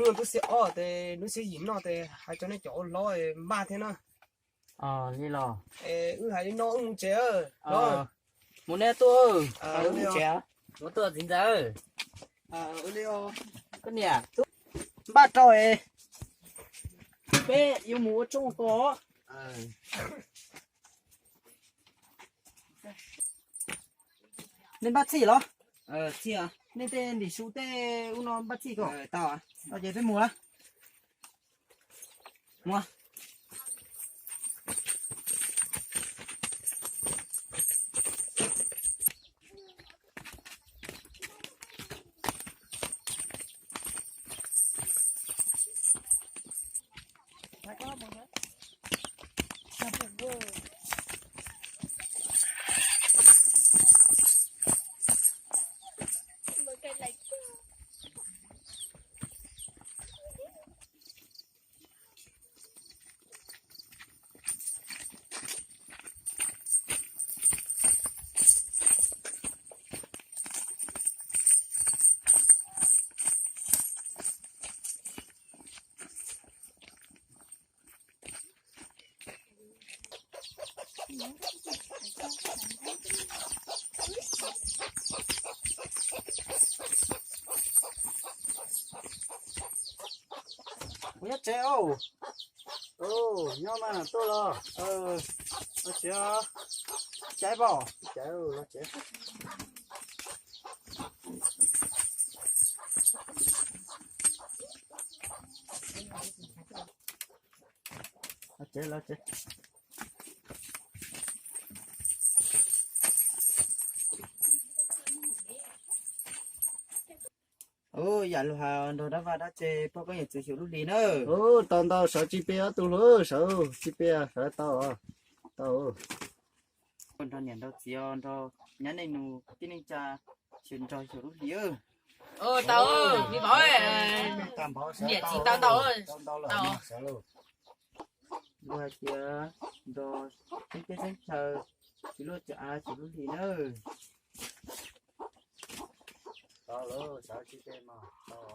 Tuaj lub xiab ob tes lub xiab yim noj tes hais rau nej cov ua hlob npaj thiab na. Li los. Es wb hais li no wb mus tsev. Mus nej tuaj. Mus tsev. Mus tuaj txiv ntxawm. Koj niam, npaj rau es peb yuav mus ua tsooj ko. Nej npaj txhij los? Nej tej ntim su tej ub no npaj txhij ko. Ces peb mus na. Kuv nyob tsev os. Nyob mas tuaj los. Los tsev. Caiv pom. Caiv los tsev. Los tsev los tsev. Ua yam lus hais nrog dab vaj dab tse poj koob yawm txwv xyum lub hlis na. Tau ntau sawv tsis pe ob tug hluas sawv tsis pe sawv tau. Tau. Nrog niam nrog txiv nrog nyab nej nus tib neeg tsa xyum nrog xyum lub hlis. Tau, me vauv, niam txiv tau ntau. Tau ntau lawm, sawv lauj. Luag hais tias nrog xeeb teb xeeb chaw tsis luaj tsis av xyum lub hlis nawb. Tau lawm, sawv tsis pe mas tau.